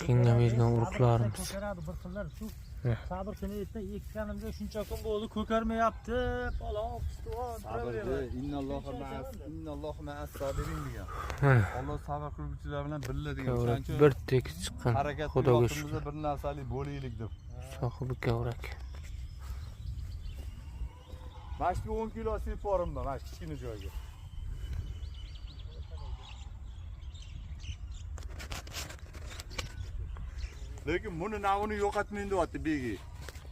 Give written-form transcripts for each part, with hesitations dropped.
Toshkentga bergan urug'larimiz. Ko'karadi bir xillar shu. Heh. Sabr qilib ertadan ekkanimga shuncha kun bo'ldi, ko'karmayapti. Palov, pistivon, Sabrda innalloha ma'as sobirin degan. Mana Alloh sabr qiluvchilar bilan birga degan. kavrak O'shaning uchun bir tekis chiqqan. harakat Xudoga qilyapmiz, shukur. bir narsali bo'laylik deb. Sohibi kavrak. Mana shu 10 kilo sepib borimman, mana shu kichkina joyga. Lekin buni navini yo'qotmaydi deyapti begi.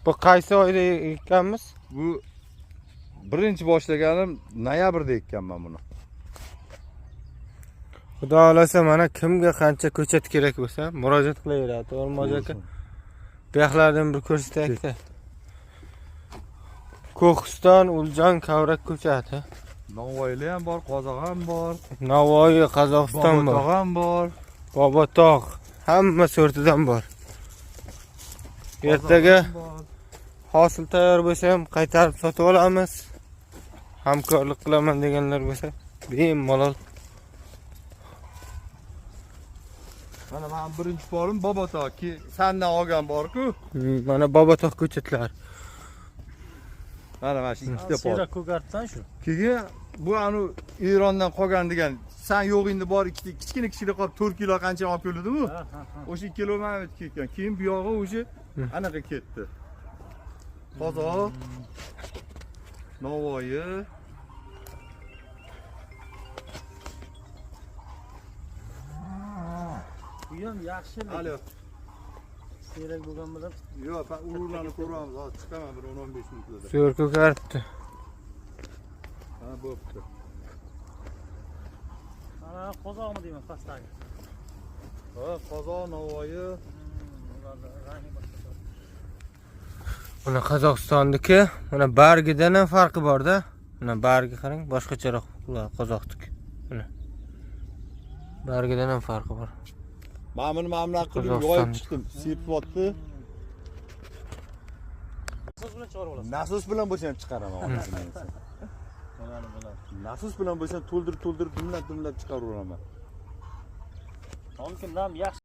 Bu qaysi oyda ekkanmiz? Bu birinchi boshlaganim noyabrda ekkanman buni. Xudo xolasa mana kimga qancha ko'chat kerak bo'lsa murojaat qilaveradi. To'g'rimi aka? Bu yoqlardan bir ko'rsataylik. Ko'histon Uljon kavrak ko'chati. Navoiyli ham bor, qozoq ham bor, Navoiy, Qozog'iston bor. Bobotog' ham bor. Bobotog' hamma sortidan bor. Ertaga Qozoq ham bor. hosil tayyor bo'lsa ham qaytarib sotib olamiz. Hamkorlik qilaman deganlar bo'lsa bemalol. Mana men birinchi borim Bobotog' ki sandan olgan bor-ku. Mana Bobotog' ko'chatlari. Mana shu ikkita bor. Siyrak ko'kartdan shu. Keyin bu anu Erondan qolgan degan, san yo'g'ingda bor ikkita kichkina kichkina qolib 4 kilo qancha olib keldimu? Ha, ha, ha. O'sha 2 kilo mana bu yerga ketgan. Keyin bu yog'i o'sha anaqa ketdi. Qozoq, Navoiy, Bu ham yaxshi. Alo. Siyrak bo'lgan bilan Yo'q, ben urug'larni ko'ramiz. Hozir chiqaman bir 10-15 minutda. Zo'r ko'karibdi. Ha, bo'pti. mana qozoqmi deyman pastdagi. Ha, Qozoq, Navoiy. Ularni rangi boshqacha. Mana Qozog'istonniki, mana bargidan ham farqi bor-da. Mana bargi qarang, boshqacharoq ular qozoqniki. Mana. Bargidan ham farqi bor. Mana buni mana bunaqa qilib yoyib Qozog'iston. chiqdim. Sepyapti. Nasos bilan chiqarib olasiz. Nasos bilan bo'lsa ham chiqaraman. Bo'ladi, bo'ladi. Nasos bilan bo'lsa ham to'ldirib to'ldirib dimlab dimlab chiqaraveraman. Mumkin, nam yaxshi.